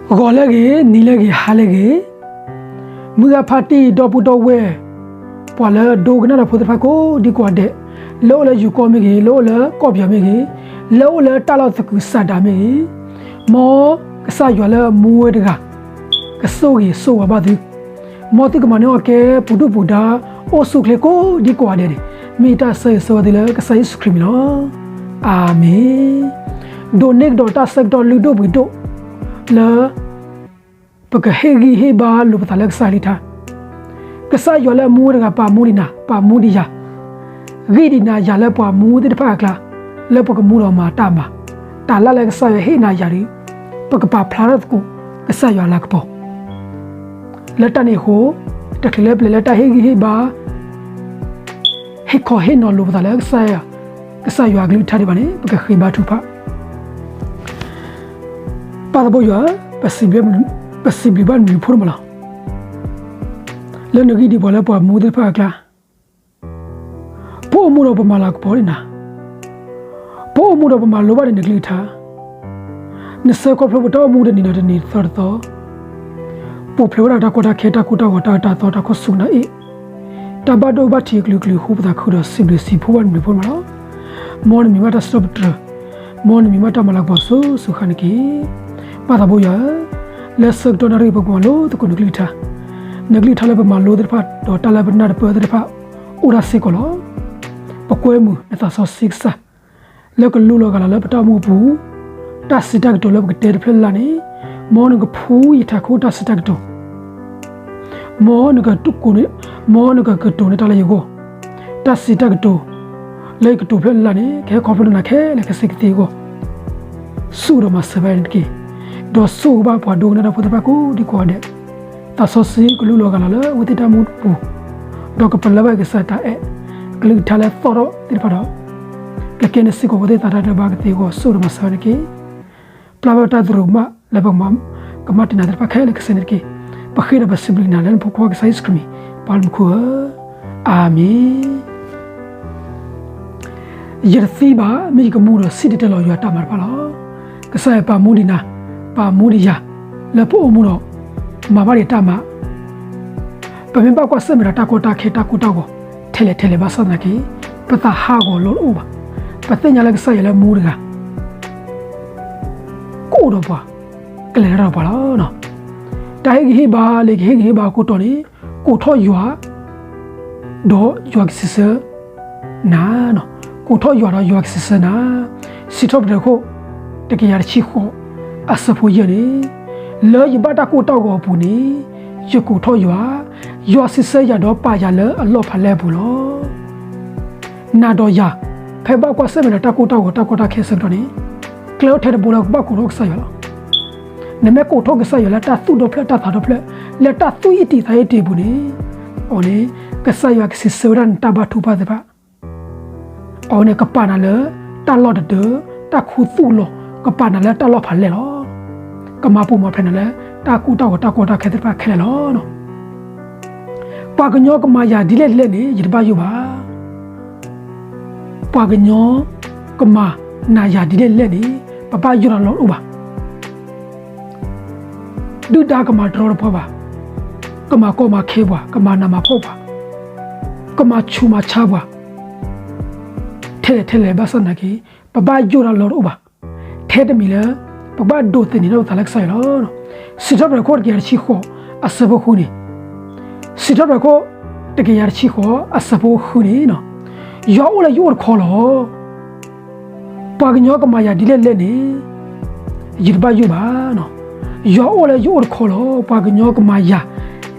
ဂီၤလၢအဂ့ၤ, နံၤလၢအဂ့ၤ, ဟါလၢအဂ့ၤ, မုၢ်ဂၤဖါတံၢ် ဒီပုၢ်ဒီဝဲၢ်, ပှၤလၢအဒိကနၣ်တၢ်ဖိသ့ၣ်တဖၣ်ကိးဒံကိးဂၤဒဲး, လၢအိၣ်လၢယိၤကီၢ်မ့ၢ်ဂ့ၤ, လၢအိၣ်လၢကီၢ်ပယီၤမ့ၢ်ဂ့ၤ, လၢအိၣ်လၢတၢ်လီၢ်သကုၤဆးဒးမ့ၢ်ဂ့ၤ, မ်ကစၢ်ယွၤလၢအမူဝဲတဂၤ ကဆိၣ်ဂ့ၤဆိၣ်ဝါဘၣ်သု, မ်သုကမၤန့ၢ်အီၣ်ကဲပူၤဒုၣ်ပူၤဒါ အိၣ်ဆူၣ်အိၣ်ချ့ကိးဒံကိးဂၤဒဲးန့ၣ် မ့ၢ်တၢ်ဆၢဂ့ၤဆၢဝါသုလၢကစၢ်ယ့ၣ်ၡူးခရံာ်အမံၤလီၤ. အၤမ့ၣ်. ဒိးန့ၢ်ကဒီးတၢ်ဆၢကတီၢ်လုၢ်ဒိၣ်ပှ့ၤဒိၣ် လၢ ပကဟ့ၣ်ဂံၢ်ဟ့ၣ်ဘါလိာ်ပသးလၢကစၢ်အကလုၢ်ကထါ, ကစၢ်ယွၤလၢအမူဝဲတဂၤ ပာ်မူဒံးနၤ ပာ်မူဒံးယၤ, ဂံၢ်ဒံးနၤယၤလၢပှၤမူသ့ၣ်တဖၣ်အကျါ, လၢပကမူဒီးမၤတၢ်မၤ, တၢ်လၢ်လၢကစၢ်ယွၤဟ့ၣ်နၤယၤဒီး ပကပာ်ဖျါထီၣ်သကိး ကစၢ်ယွၤအလၤကပီၤ လၢတၢ်န့ၣ်အဃိ, တချုးလၢပလဲၤလၢတၢ်ဟ့ၣ်ဂံၢ်ဟ့ၣ်ဘါ, ဟ့ၣ်ခီဟ့ၣ်နီၤလိာ်ပသးလၢကစၢ်ယွၤ, ကစၢ်ယွၤအကလုၢ်ကထါဒံးဘၣ်န့ၣ် ပကဃ့ဘါထုကဖၣ်. ပၢ်သးဘိယွၤ, ပစံးဘျုးဘၣ်နမံၤဖိတမံၤလီၤ. လၢနဂံၢ်ဒံးပှၤလၢပှၤမူသ့ၣ်တဖၣ်အကျါ ပအိၣ်မူဒီးပမၤလၤကပီၤဒံးနၤ, ပအိၣ်မူဒီးပမၤလိဘၣ်ဒံးနကလုၢ်ကထါ, နဆှၢခီဖျိပတၢ်အိၣ်မူတနံၤဒီးတနံၤတသီတသီ, ပူၤဖျဲးဝဲဒၣ်တၢ်ကီတၢ်ခဲ တၢ်ကိၢ်တၢ်ဂီၤ တၢ်အၢတၢ်သီ တၢ်ခိၣ်ဆူၣ်နၢအ့ၣ်, တၢ်ဘၣ်ဒိဘၣ်ထံးအကလုာ်ကလုာ် ဃူပသးခုဒီး စံးဘျုးစံးဖှိၣ်ဘၣ်နမံၤဖိမးလီၤ. မ်နမံၤမ့ၢ်တၢ်စံးထီၣ်ပတြၢၤ, မ်နမံၤမ့ၢ်တၢ်မၤလၤကပီၤစိၤစိၤဃၣ်ဃၣ်န့ၣ်တက့ၢ်. ပၢ်သးဘိယွၤဧၢ, လၢဆၢကတီၢ်နၣ်ရံၣ်ပကမၤလိသကိးနကလုၢ်ကထါ, နကလုၢ်ကထါလၢပမၤလိသ့ၣ်တဖၣ် ဒီးတၢ်လၢပနၢ်တပၢၢ်သ့ၣ်တဖၣ် အိၣ်ဒၣ်စ့ၢ်ကီးလီၤ. ပကွဲမုာ်နသးစီဆှံကစၢ် လၢကလူလီၤဂာ်လီၤလၢပတၢ်အိၣ်မူအပူၤ, တၢ်စံးတၢ်ကတိၤလၢပကတဲတဖျၢၣ်လၢ်လၢ်န့ၣ်, မ်နကဖှူယထးခိၣ်တၢ်စံးတၢ်ကတိၤ, မ်နကကိးန့ၣ်, မ်နကကတိၤန့ၢ်တၢ်လၢယဂီၢ်, တၢ်စံးတၢ်ကတိၤ လၢယကတိၤဖျၢၣ်လၢ်လၢ်န့ၣ် ကဟဲခီဖျိနၤခဲလၢာ်ခဲဆ့ကသ့အဂီၢ်, ဆိၣ်ဒီးမၤစၢၤဘၣ်န့ၣ်တက့ၢ်. ဒီးဆိၣ်ဂ့ၤဘၣ်ပှၤဒိကနၣ်တၢ်ဖိသ့ၣ်တဖၣ်ကိးဒံကိးဂၤဒဲး, သးစီဆှံကလူလီၤဂာ်လီၤလၢအဝဲသ့ၣ်တၢ်အိၣ်မူအပူၤ, ဒီးကပလၢၢ်ဘၣ်ကစၢ်တၢ်အဲၣ်, ကလုၢ်ကထါလၢသီၣ်ထီၣ်သ့ၣ်တဖၣ်ဒီး, ကကဲန့ၣ်စ့ၢ်ကီးအဝဲသ့ၣ်သးတၢ်ဒဲးဘးကသ့အဂီၢ် ဆိၣ်ဒီးမၤစၢၤဘၣ်န့ၣ်တက့ၢ်. ပျၢ်ဘၣ်တၢ်သရူးကမၣ်လၢပကမၤတ့ၢ်နၤသ့ၣ်တဖၣ်ခဲလၢာ်ခဲဆ့န့ၣ်တက့ၢ်. ပဃ့ဒီးပစံးဘျုးနၤလၢနဖိခွါကစၢ်ယ့ၣ်ၡူးခရံာ်မံၤ, ပၢ်လၢမူခိၣ်ဧၢ, အၤမ့ၣ်. ယတသံဘၣ် မ့ၢ်ယကမူဒီးစံၣ်တဲၤတဲလီၤယွၤတၢ်မၤတဖၣ်လီၤ. ကစၢ်ယွၤပာ်မူဒံးနၤ, ပာ်မူဒံးယၤ, လၢပအိၣ်မူဒီး မၤဘၣ်ဒံးတၢ်မၤ ပမ့ၢ်ဘၣ်ကွၢ်ဆၢၣ်မဲာ်ဒီးတၢ်ကီတၢ်ခဲတၢ်ကိၢ်တၢ်ဂီၤ ထဲလဲၣ်ထဲလဲၣ်ဘၣ်ဆၣ်သနာ်က့, ပသးဟးဂီၤလီၤတအိၣ်ဘၣ်. ပသ့ၣ်ညါလၢကစၢ်ယွၤလၢမူတဂၤ ကအိၣ်ဒီးပှၤ, ကလဲၤတၢ်ဒီးပှၤလီၤ. တၢ်ဟ့ၣ်ဂံၢ်ဟ့ၣ်ဘါလၢကဟ့ၣ်ဂံၢ်ဟ့ၣ်ဘါအခိၣ်တီန့ၣ်, ကိးထီၣ်ယွၤ ဒီးယွၤကစံးဆၢနၤ, ကိးထီၣ်ယွၤဒီးယွၤကစံးဆၢနၤ. စံးထီၣ်ပတြၢၤခိၣ် တကယၤတဆံဃိး အဆၢဖိယဲၢ်န့ၣ်, လၢယဘၣ်တၢ်ကိၢ်တၢ်ဂီၤအပူၤန့ၣ်, ယကိးထီၣ်ယွၤ, ယွၤစံးဆၢယၤဒီးပာ်ယၤလၢအလီၢ်ဖးလဲၢ်အပူၤလီၤ. နၤဒီးယၤ, ဖဲဘၣ်ကွၢ်ဆၢၣ်မဲာ်ဒီးတၢ်ကိၢ်တၢ်ဂီၤတၢ်ကီတၢ်ခဲဆၢကတီၢ်န့ၣ်, ကျဲအိၣ်ထဲတဘိလၢကဘၣ်ကိးထီၣ်ကစၢ်ယွၤလီၤ. နမ့ၢ်ကိးထီၣ်ကစၢ်ယွၤလၢတၢ်သူၣ်ဒီဖျၢၣ်တၢ်သးဒီဖျၢၣ်, လၢတၢ်သူၣ်အ့ၣ်တံၢ်သးအ့ၣ်တံၢ်အပူၤန့ၣ်, အဝဲန့ၣ် ကစၢ်ယွၤကစံးဆၢဝဲဒၣ်နတၢ်ဘၣ်ထုကဖၣ်သ့ၣ်တဖၣ် အဝဲန့ၣ်ကပာ်နၤလၢတၢ်လီၢ်တဒၢ, တၢ်ခူသူၣ်လီၤ, ကပာ်နၤလၢတၢ်လီၢ်ဖးလဲၢ်လီၤ. ကမၤပူၤမၤဖျဲးနၤလၢတၢ်ကိၢ်တၢ်ဂီၤတၢ်ကီတၢ်ခဲသ့ၣ်တဖၣ်ခဲလၢာ်လီၤ. ပှၤကညီကမၤယၤဒ်လဲၣ်ဒ်လဲၣ်န့ၣ် ယတဘၣ်ယိၣ်ဘၣ်. ပှၤကညီကမၤနၤယၤဒ်လဲၣ်ဒ်လဲၣ်န့ၣ် ပဘၣ်ယိၣ်တၢ်လီၤတအိၣ်ဘၣ်. ဒုၣ်ဒါကမၤတရီတပါပှၤ, ကမၤကီမၤခဲပှၤ, ကမၤနးမၤဖှီၣ်ပှၤ, ကမၤဆူးမၤဆါပှၤ ထဲလဲၣ်ထဲလဲၣ်ဘၣ်ဆၣ်သနာ်က့, ပဘၣ်ယိၣ်တၢ်လီၤတအိၣ်ဘၣ်. ထဲတမံၤလၢ ပကဘၣ်ဒိးသန့ၤထီၣ်ပသးလၢကစၢ်ယွၤလီၤ. စံးထီၣ်ပတြၢၤခိၣ်တကယၤတဆံဃိး အဆၢဖိဃုန့ၣ်, စံးထီၣ်ပတြၢၤခိၣ်တကယၤတဆံဃိး အဆၢဖိဃုန့ၣ်, ယွၤအိၣ်လၢယအိၣ်တခီလီၤ. ပှၤကညီကမၤယၤဒ်လဲၣ်ဒ်လဲၣ်န့ၣ် ယတဘၣ်ယိၣ်ဘၣ်. ယွၤအိၣ်လၢယအိၣ်တခီလီၤ. ပှၤကညီကမၤယၤ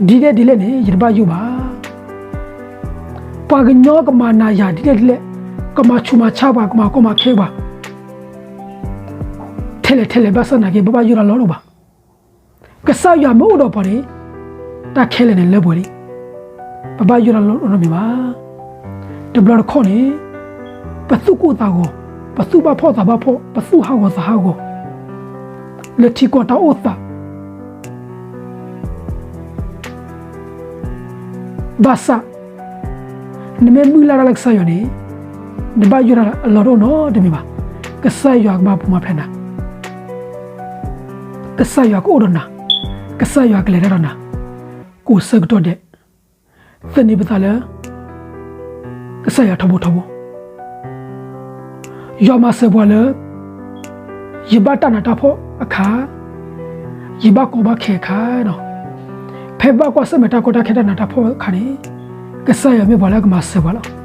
ဒ်လဲၣ်ဒ်လဲၣ်န့ၣ် ယတဘၣ်ယိၣ်ဘၣ်. ပှၤကညီကမၤနၤယၤဒ်လဲၣ်ဒ်လဲၣ်, ကမၤဆူးမၤဆါပှၤ, ကမၤကီမၤခဲပှၤ ထဲလဲၣ်ထဲလဲၣ်ဘၣ်ဆၣ်သနာ်က့ ပဘၣ်ယိၣ်တၢ်လီၤတအိၣ်ဘၣ်. ကစၢ်ယွၤမ့ၢ်အိၣ်ဒီးပှၤန့ၣ်, တၢ်ခဲလၢာ်န့ၣ်လၢပှဲၤလံ. ပဘၣ်ယိၣ်တၢ်လီၤတအိၣ်နီတမံၤဘၣ်. တဘျီတခီၣ်န့ၣ်, ပသူၣ်ကိၢ်သးဂီၤ, ပသူၣ်ဘၣ်ဖှီၣ်သးဘၣ်ဖှီၣ်, ပသူၣ်ဟးဂီၤသးဟးဂီၤ လၢထံကီၢ်တၢ်အိၣ်သး ဘၣ်ဆၣ်, နမ့ၢ်မုၢ်လၢ်တၢ်လၢကစၢ်ယွၤန့ၣ်, နဘၣ်ယိၣ်တၢ်အလီၢ်တအိၣ်နီတမံၤဘၣ်. ကစၢ်ယွၤကမၤပူၤမၤဖျဲးနၤ. ကစၢ်ယွၤကအိၣ်ဒီးနၤ, ကစၢ်ယွၤကလဲၤတၢ်ဒီးနၤ, ကိးဆၢကတီၢ်ဒဲး, သန့ၤပသးလၢ ကစၢ်ယွၤထီဘိထီဘိ, ယွၤမၤစၢၤပှၤလၢ ယဘၣ်တၢ်နးတၢ်ဖှီၣ်အခါ, ယဘၣ်ကီဘၣ်ခဲအခါ, ဖဲဘၣ်ကွၢ်ဆၢၣ်မဲာ်တၢ်ကီတၢ်ခဲ တၢ်နးတၢ်ဖှီၣ်အခါန့ၣ်, ကစၢ်ယွၤမ့ၢ်ပှၤလၢအကမၤစၢၤပှၤလီၤ.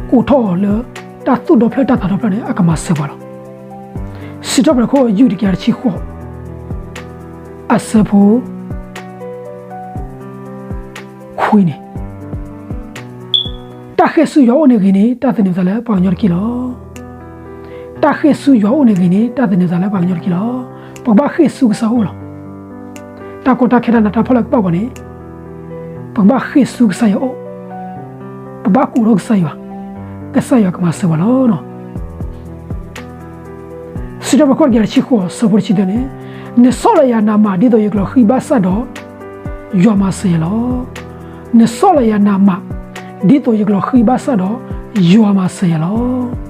ကိးထီၣ်အီၤလၢ တၢ်သူၣ်ဒီဖျၢၣ်တၢ်သးဒီဖျၢၣ်န့ၣ် အကမၤစၢၤပှၤလီၤ. စံးထီၣ်ပတြၢၤခိၣ် ယုၢ်တကယၤတဆံဃိး, အဆၢဖိ ခွံန့ၣ်, တၢ်ဃ့ၢ်ဆူယွၤအိၣ်န့ၣ်ဂ့ၤန့ၣ် တၢ်သန့ၤပသးလၢပှၤကညီတက့ၢ်လီၤ. တၢ်ဃ့ၢ်ဆူယွၤအိၣ်န့ၣ်ဂ့ၤန့ၣ် တၢ်သန့ၤပသးလၢပှၤကညီတက့ၢ်လီၤ. ပကဘၣ်ဃ့ၢ်ဆူကစၢ်အိၣ်လီၤ. တၢ်ကီတၢ်ခဲတၢ်နးတၢ်ဖှီၣ်လၢကဘၣ်ပှၤန့ၣ်, ပကဘၣ်ဃ့ၢ်ဆူကစၢ်ယွၤအိၣ်, ပဘၣ်ကိးထီၣ်ကစၢ်ယွၤ, ကစၢ်ယွၤကမၤစၢၤပှၤလီၤ. စံးထီၣ်ပတြၢၤခိၣ် တကယၤတဆံဃိး အဆၢဖိတဆံတၢန့ၣ်, နဆီၣ်လီၤယၤနးမး ဒ်သိးယကျိၤဃံဘၣ်ဆၣ်ဒီး, ယွၤမၤစၢၤယၤလီၤ. နဆီၣ်လီၤယၤနးမး, ဒ်သိးယကျိၤဃံဘၣ်ဆၣ်ဒီး, ယွၤမၤစၢၤယၤလီၤ.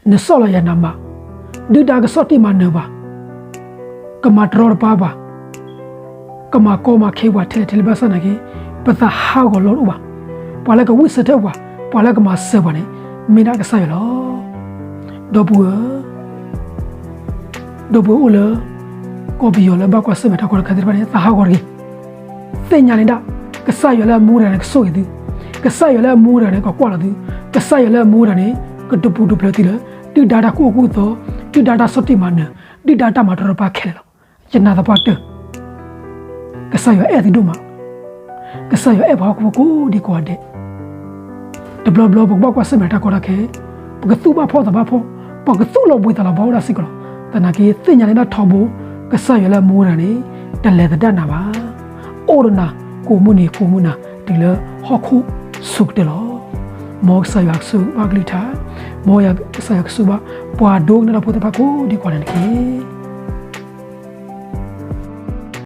နဆီၣ်လီၤယၤနးမး, ဒုၣ်ဒါကဆီၣ်တံၢ်မၤနၢၤပှၤ, ကမၤတရီတပါပှၤ, ကမၤကီမၤခဲပှၤထဲလဲၣ်ထဲလဲၣ်ဘၣ်ဆၣ်နာ်က့, ပသးဟးဂီၤလီၤတအိၣ်ဘၣ်. ပှၤလၢကဝံၣ်ဆၢထၢၣ်ပှၤ, ပှၤလၢကမၤစၢၤပှၤန့ၣ်, မ့ၢ်ဒၣ်ကစၢ်ယွၤလီၤ. ဒီပုၢ်ဝဲၢ်ဧၢ, ဒီပုၢ်ဝဲၢ်အိၣ်လၢ ကီၢ်ပယီၤလၢဘၣ်ကွၢ်ဆၢၣ်မဲာ်တၢ်ကီတၢ်ခဲသ့ၣ်တဖၣ်န့ၣ် သးဟးဂီၤတဂ့ၤ. သ့ၣ်ညါန့ၣ်ဒၣ်, ကစၢ်ယွၤလၢအမူတဂၤန့ၣ် ကဆိၣ်ဂ့ၤသု, ကစၢ်ယွၤလၢအမူတဂၤန့ၣ် ကကွၢ်လီၤသု, ကစၢ်ယွၤလၢအမူတဂၤန့ၣ် ကတပူၤတဖျဲးသုလၢ ဒုၣ်ဒါတၢ်ကူၣ်ဘၣ်ကူၣ်သီ, ဒုၣ်ဒါတၢ်ဆီၣ်တံၢ်မၤနၢၤ, ဒုၣ်ဒါတၢ်မၤတရီတပါခဲလၢာ်လီၤ. ယနာ်သပှၢ်ကတၢၢ်, ကစၢ်ယွၤအဲၣ်သုဒိၣ်မး, ကစၢ်ယွၤအဲၣ်ပှၤဟီၣ်ခိၣ်ဖိကိးဒဲးကိးဂၤဒဲး. တဘျီဘျီပကဘၣ်ကွၢ်ဆၢၣ်မဲာ်တၢ်ကီတၢ်ခဲ, ပကသူၣ်ဘၣ်ဖှီၣ်သးဘၣ်ဖှီၣ်, ပကသူၣ်လီၤဘှံးသးလီၤဘှါအိၣ်ဒၣ်စ့ၢ်ကီးလီၤ. သနာ်က့သ့ၣ်ညါန့ၣ်ဒၣ်ထီဘိ, ကစၢ်ယွၤလၢအမူတဂၤန့ၣ် တလဲၤသဒၣ်နၤဘၣ်. အိၣ်ဒီးနၤကိးမုၢ်နံၤကိးမုၢ်နၤ တုၤလၢဟီၣ်ခိၣ်ဆိးကတၢၢ်လီၤ. မ်ကစၢ်ယွၤကဆိၣ်ဂ့ၤဘၣ်ကလုၢ်ကထါ, မ်ကစၢ်ယွၤကဆိၣ်ဂ့ၤဘၣ် ပှၤဒိကနၣ်တၢ်ဖိသ့ၣ်တဖၣ်ကိးဒဲးကိးဂၤဒဲးန့ၣ်တက့ၢ်.